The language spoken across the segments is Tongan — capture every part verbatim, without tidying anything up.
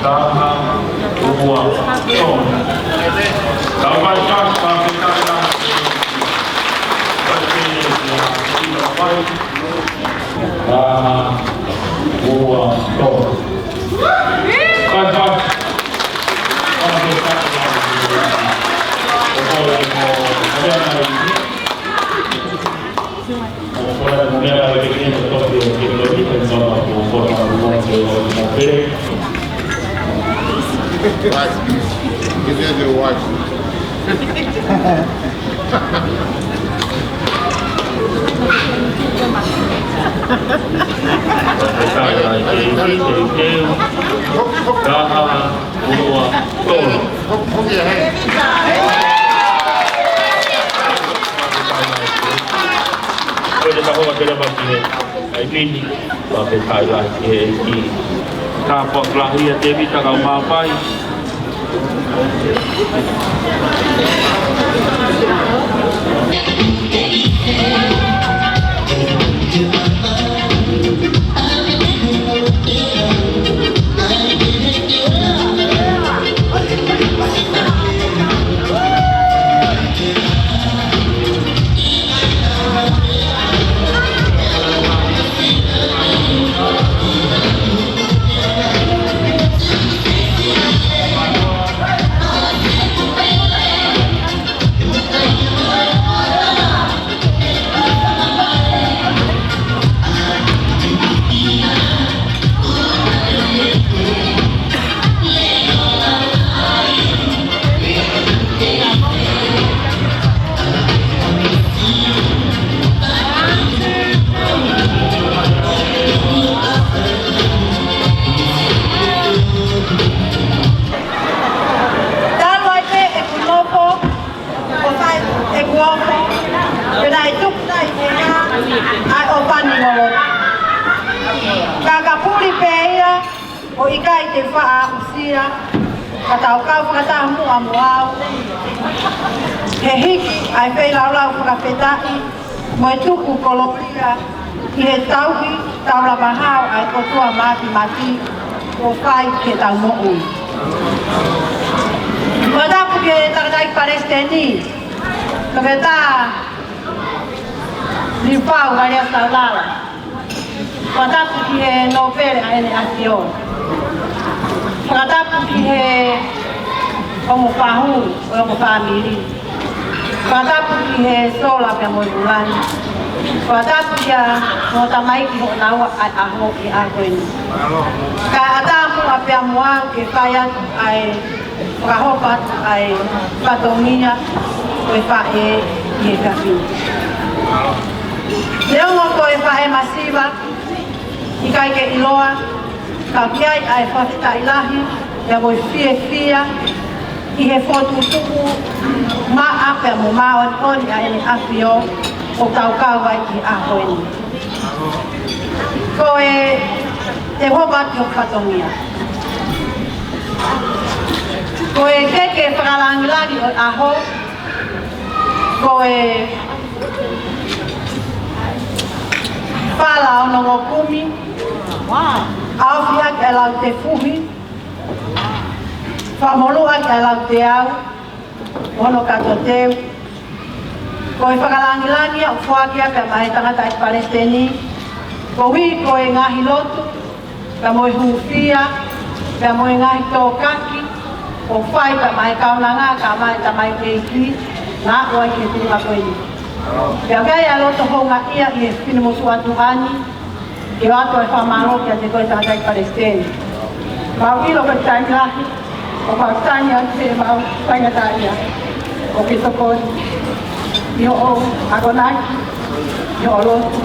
Taha, ua, tolu. Tau vai taha, taha, taha, taha. Taha, ua, tolu. Taha, taha. Watch. Give me a good watch. Taha, ua, tolu. Ko e taha ua te lava ki he ʻai pini, ua pe kai ai ki he ʻEiki. Tāpuaki lahi ʻa Tēvita Kaumāpai. Talu ai pē ʻeku nofo, ʻo fai ʻeku ofo, pea naʻe tuku ai ʻe ia ʻa e ʻofani loloto. Ka ka puli pē ia, ʻo ʻikai te u faʻa aʻusia, ka tau kau fakataha muʻa mo au. He hiki ʻa e feilaulau fakafetaʻi, mo e tuku kolōlia, ʻi he tauhi taulama hao ʻa e ʻOtua Mātimati, ʻo fai ke tau moʻui. Fakatapu ki he tangataʻeiki palesiteni, Toketā Liufau Valeao Saulala. Fakatapu ki he nōpele ʻa ʻEne ʻAfio. Fakatapu ki he ongo fahu, ʻo e ongo fāmili. Fakatapu ki he sola pea mo e vūlani. Fakatapu kia mo tamaiki hoʻo naua ʻa e ʻaho ʻi he ʻaho ko eni. Kae ʻatā muʻa pea mo au ke fai atu ʻa e fakahopa atu ʻa e fatongia ʻo e faʻē ʻi he kapi. Neongo ko e faʻē masiva, ʻikai ke ʻiloa, ka ʻoku ʻi ai ʻa e fakafetaʻi lahi, pea mo e fiefia, ʻi he fokotuʻutuʻu maʻa pea mo māʻoniʻoni ʻa ʻEne ʻAfio ʻoku tau kau ai ʻi he ʻaho ko eni. Ko e, te u hopa atu ki hoku fatongia. Ko e keke fakalangilangi ʻo e ʻaho, ko e fala ʻo e ongo kumi, ʻaofi ʻaki ʻa e lau tefuhi, fakamolū ʻaki ʻa e lau teau, hono kato teu. Ko e fakalangilangi ʻoku foaki ia pea maʻa e tangataʻeiki palesiteni, koeʻuhi ko e ngaahi lotu, pea mo e hūfia, pea mo e ngaahi tōkaki, ʻoku fai pea maʻa e kaunanga, kae ʻumaʻā e tamaioʻeiki, naʻa nau ʻi he tuʻunga ko eni. Pea ʻoku ʻi ai ʻa e loto houngaʻia ʻi he finemotuʻa tuʻa ni, ke ʻoatu ʻa e fakamālō kiate koe tangataʻeiki palesiteni. Mau ʻilo ko e taimi lahi, ʻoku mau tangi atu he mau faingataʻaʻia. ʻOku ke tokoni ʻi hoʻo akonaki, ʻi hoʻo lotu,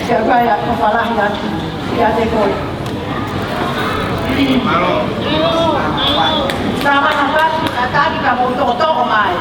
ke ʻoua ʻe ʻofa lahi atu kiate koe. Mālō. Sa mana pasi a tali ka mou tokoto mai.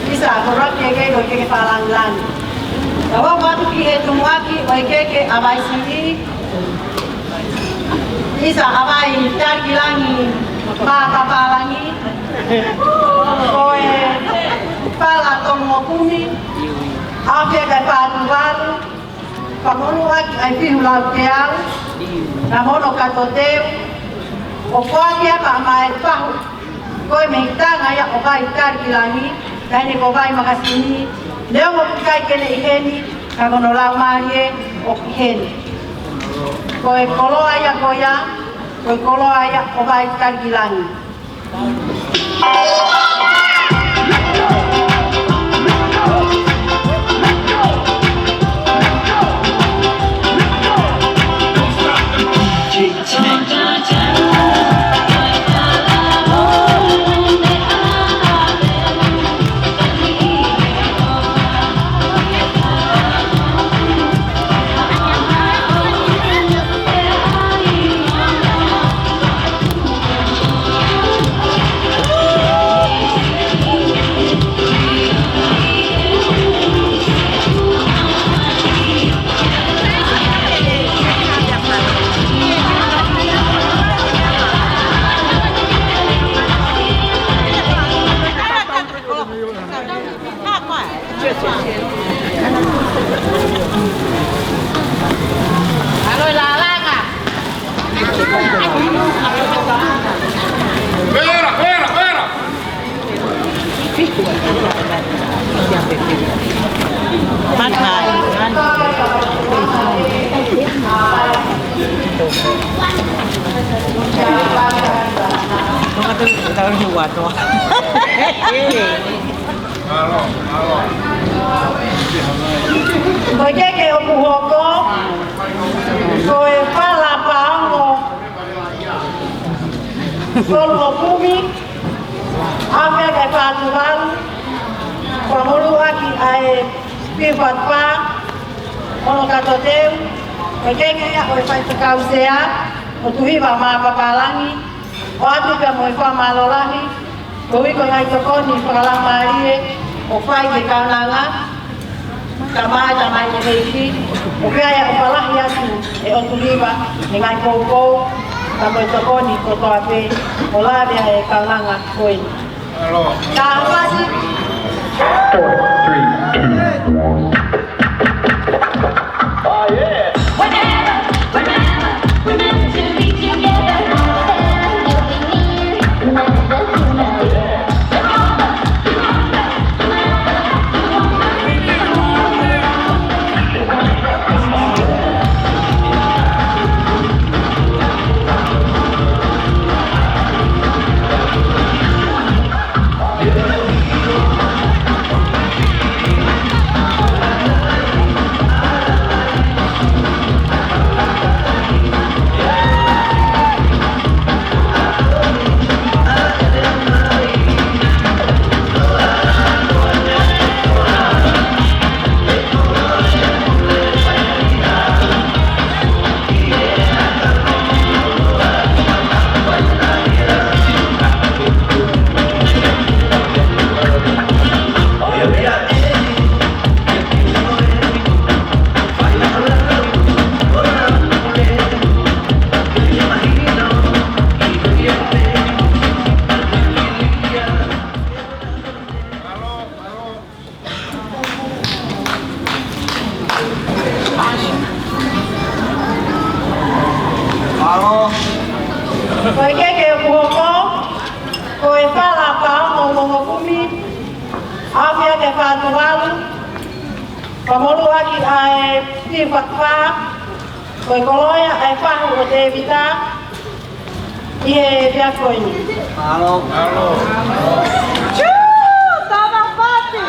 ʻIsa, koloa kehekehe ʻo e keke fakalangilangi. Ka ʻoku ou ʻoatu ki he tumuʻaki ʻo e keke ʻa Vaisiʻi. ʻIsa, ʻa Vai Talikilangi, Mapapālangi. Ko e fala tolungofulu, ʻaofia ʻa e fā tuvalu, fakamoʻoni ʻaki ʻa e fihu lau teau, na mono kato teu, ʻo koa kia pa mai pahu, ko e mei tanga ia ʻo Vai Talikilangi, ka ʻi heni ko Vai Makasini, neongo ʻoku ʻikai ke ne ʻi heni, ka ko hono laumālie ʻoku ʻi heni. Ko e koloa ia ko ia, ko e koloa ia ʻo Vai Talikilangi. Ko e keke ʻoku hoko, ko e fala paongo tolungofulu, ʻaofia ʻa e fā tuvalu, fakamoʻoni ʻaki ʻa e fiu fā, mono kato teu, ko e keke ia ʻo e faifekau sea ʻo Tuhiva Mapapālangi, ʻoatu pea mo e fakamālō lahi, koeʻuhi ko e ngaahi tokoni fakalaumālie ʻoku fai ki he kaunanga, ka mai, ka mai ki he ʻEiki, ʻoku ʻi ai ʻa e ʻofa lahi atu ʻa e ʻOtua Tuhiva, ʻi he ngaahi poupou, ka mo e tokoni kotoa pē, ʻo lave ʻa e kaunanga ko eni. Ka fasi. Four, three, two, one. Oh, yeah. Whenever, whenever, we're meant to be together. Ko e keke ʻoku hoko, ko e fala paongo tolungofulu, ʻaofia ʻa e fā tuvalu, fakamoʻoni ʻaki ʻa e fiu fā, ko e koloa ia ʻa e fahu ʻo Tēvita, ʻi he efiafi ko eni. Mālō. Mālō. Chū! Tama pati!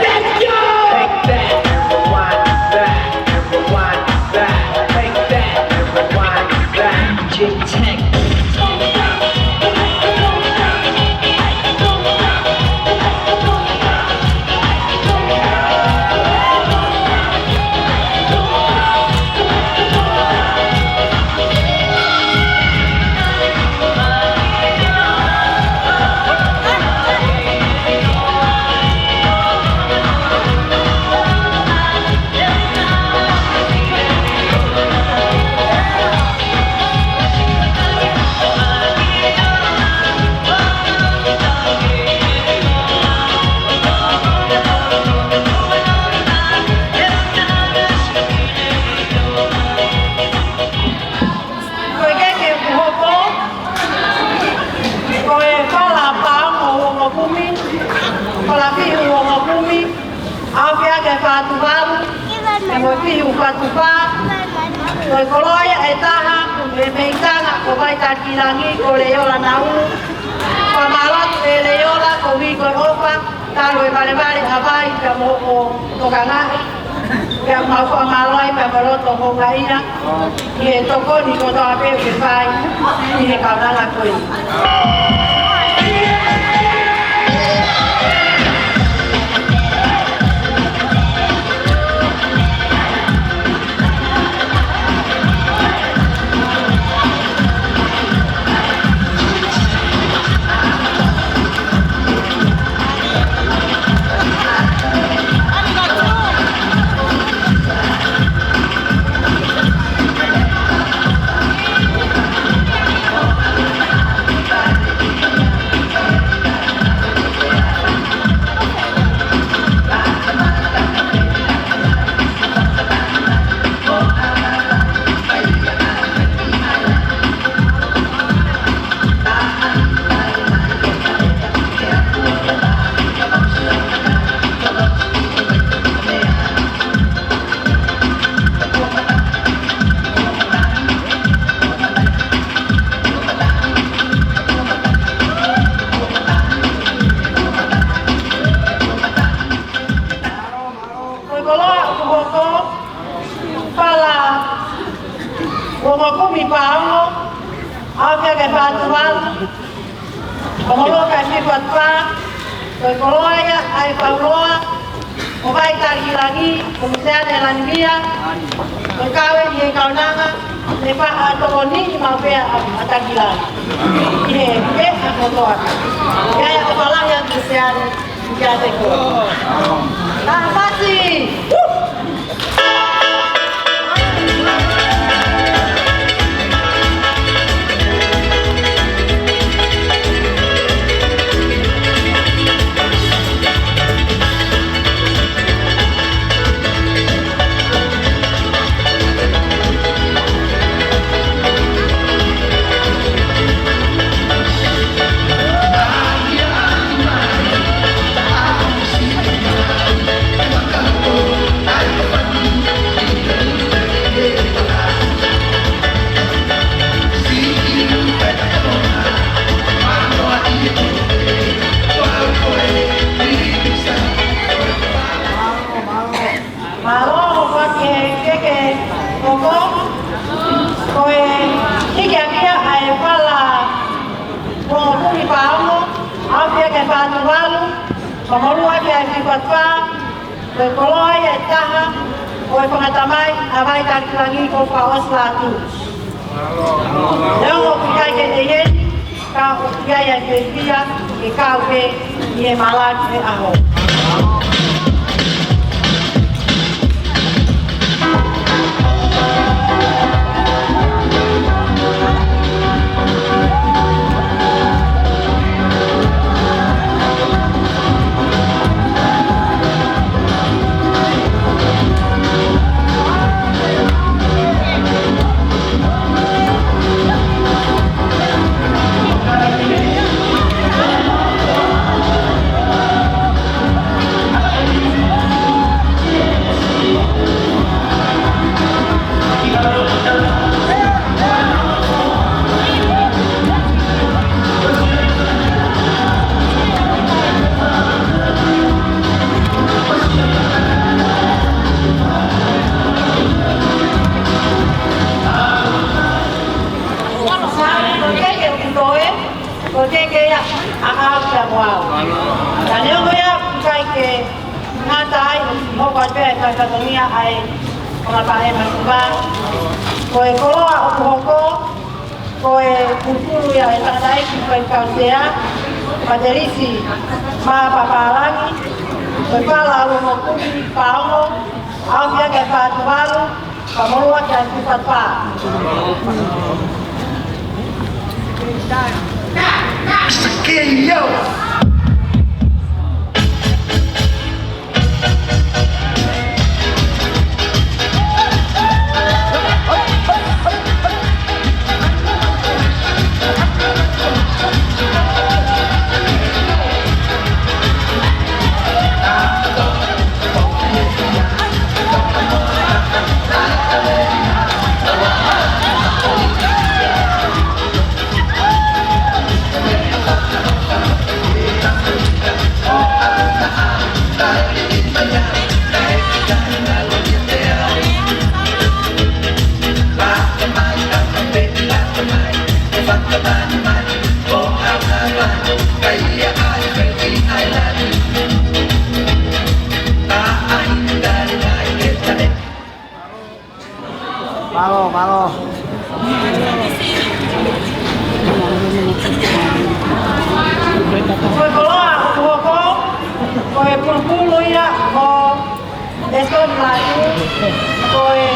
Let's go! Take that and rewind it back, and rewind it back. Take that and rewind it back. D J Tech. Fihi ʻo e ongo kumi, ʻaofia ki he fā tuvalu, pea mo e fihi ʻo e fā tufā, ko e koloa ia ʻe taha, ʻe Meitanga, ko Vaitalikilangi, ko Leiola Naulu, fakamālō atu ʻe Leiola, ko Viko ʻOfa, talu e valevale ʻa Vai, pea mo hoʻo tokangaʻi. Pea mau fakamālō ai pea mo e loto houngaʻia ʻi he tokoni kotoa pē ʻoku ke fai ʻi he kaunanga ko eni. Ko e koloa ʻoku hoko, fala, ʻo e ongo kumi paongo, ʻaofia ki he fā tuvalu, fakamālō ki he fihi ʻo e fā tufā, ko e koloa ia ʻa e fāloa, ko Vaitalikilangi, ko Misiane Lanimia, ko e kau ʻi he kaunanga, ʻe faʻa tokoniʻi maʻu pē ʻa, ʻa Talikilangi. ʻI he, ʻi he, ʻa kotoa. ʻIo, ʻio, ko e fāloa ia Misiane. Kia te koe. Tāfasi! Woo! Mālō hokohoko ki he keke hoko, ko e hiki hake ia ʻa e fala ʻo e ongo kumi paongo, ʻaofia ki he fā tuvalu, fakamālō ki he fihi ʻo e fā tufā, ko e koloa ia ʻe taha, ko e fanga tamai ʻa Vaitalikilangi ko Faʻosi Lātū. Neongo ʻoku ʻikai ke ne ʻi heni, ka ʻoku ʻi ai ʻa e fiefia ke kau pē ʻi he malanga ʻo e ʻaho. Sai, ko e keke ʻoku toe, ko e keke ia ʻa au pea mo au. Ka neongo ia ʻoku ʻikai ke ngata ai, ʻoku hoko atu pē ʻa e fatongia ʻa e fanga paʻe masiva. Ko e koloa ʻoku hoko, ko e pupulu ia ʻe Tangataʻeiki Faifekau Sea, Patelisi Mā Papālangi, ko e fala ʻo e ongo kumi paongo, ʻaofia ki he fā tuvalu, fakamālō ki he fihi ʻo e fā tufā. Mister K O. Ko e pulu ia ʻo Eston Latu, ko e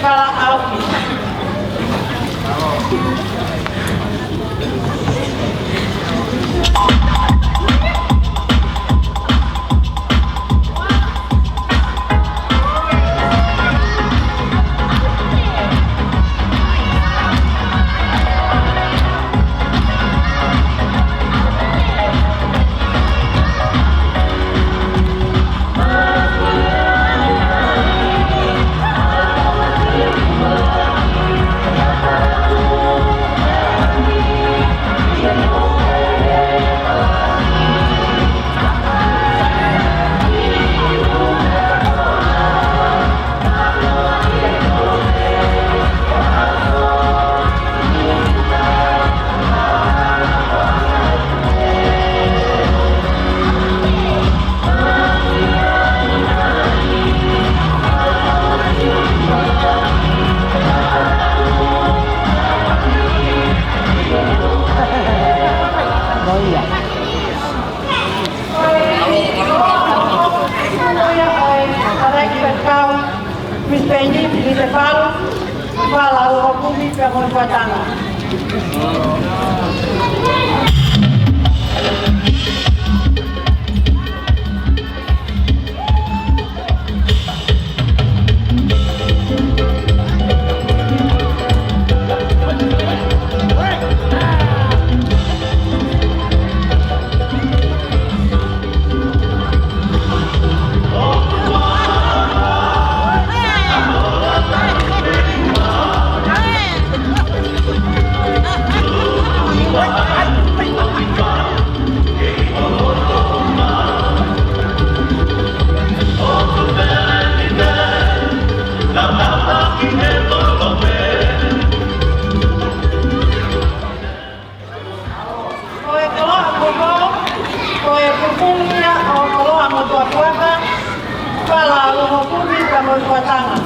kalaʻauki. Miss Penny, Miss Palu, Palau, Hokumi, pea mo e Fuatanga. Ko e koloa koko, ko e pupulu ia ʻo e koloa motuʻa Puaka, Palau, Hokumi, pea mo e Fuatanga.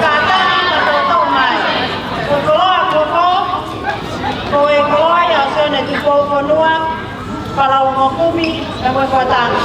Kātaki ʻo toʻotoʻo mai. Ko e koloa koko, ko e koloa ia ʻo Sione Tupou Fonua, Palau, Hokumi, pea mo e Fuatanga.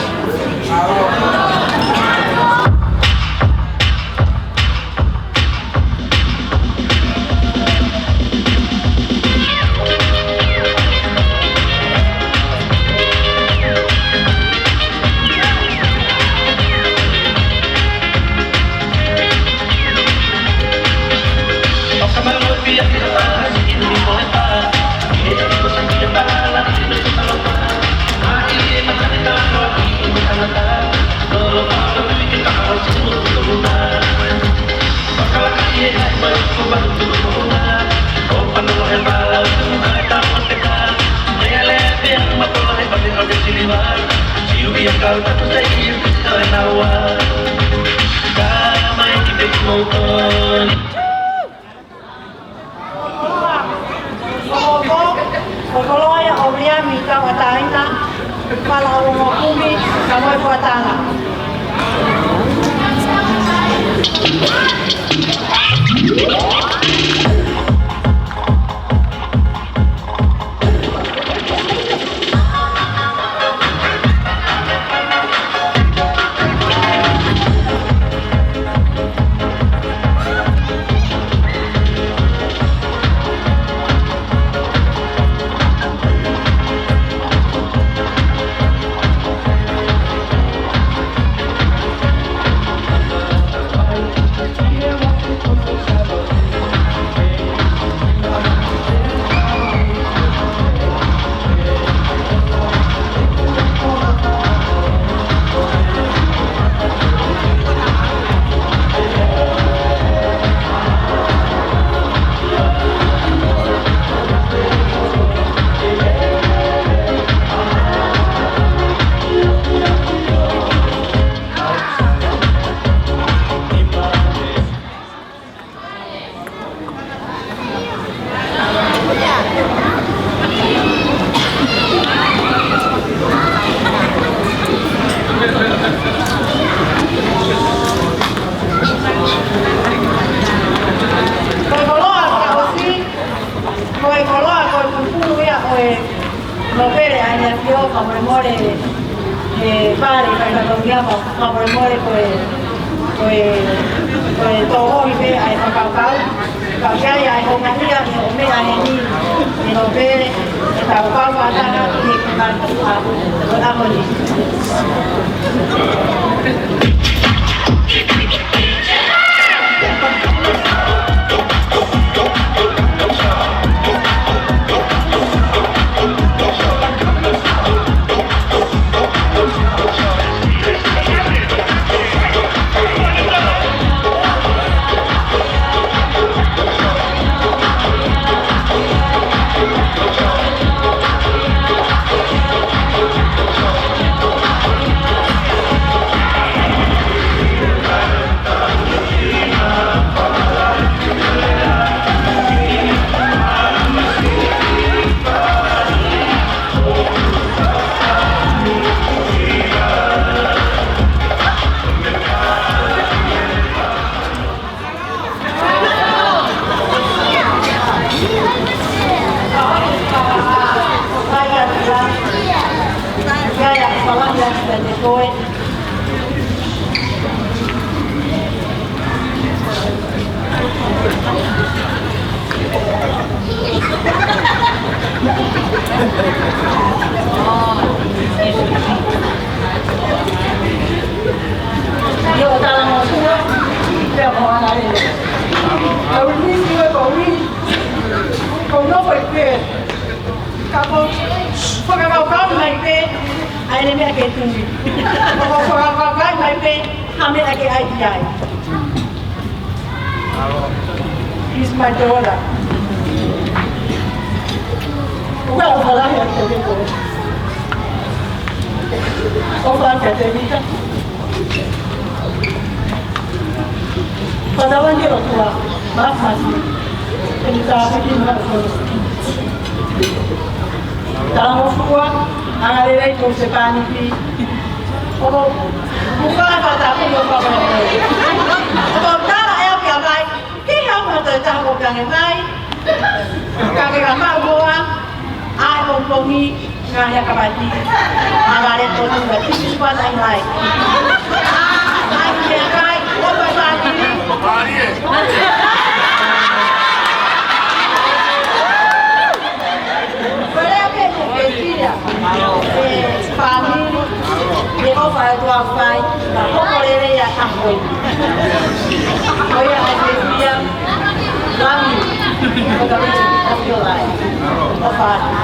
Ko e koloa ia ʻo Viliami Tauʻatāina, Palau, Hokumi, pea mo e Fuatanga. Nōpele ʻa e ʻAfio, fakamolemole, ʻe Pale, fai fatongia, fakamolemole ko e, ko e, ko e tō ʻohi pē ʻa e fakakaukau. Ka ʻoku ʻi ai ʻa e houngaʻia ʻi hoʻo meʻa heni, ʻe Nōpele, ʻe tau kau fakataha, ʻi he kupu ʻa, ʻo e ʻaho ni. ʻIo, talangofua, pea mo ana e. I will miss you, Bobby. Ko nofo pē. Ka ko fakakaukau mai pē, ʻa e meʻa ke tui. Ko fakakaukau mai pē, ha meʻa ke ʻai ki ai. He's my daughter. Well, ʻofa lahi atu ki he ko. ʻOfa atu ki he mita. Patawangi ʻOtua, māfimasi. Peni tāpiki mā ʻOtua. Talangofua, angalelei ko Sepanipi. ʻOku, ʻoku fakatāpuni ʻo fakamolemole. ʻOku tala ʻe au kia mai, ki he au ma toe taha ko kange mai. Ka ke ka mau hoa, ʻa e pongipongi, ngaahi ʻakapati. ʻA vale ko tu, this is what I like. ʻA, ʻa, ke kai, ʻo fai fāmili. Ko e lea pē ko e kia, ʻe fāmili, ʻe ʻofa atu au fai, ka hoko lelei ʻa e ʻaho ni. Ko ia ʻa e kia, love you for the rest of your life. ʻOfa atu.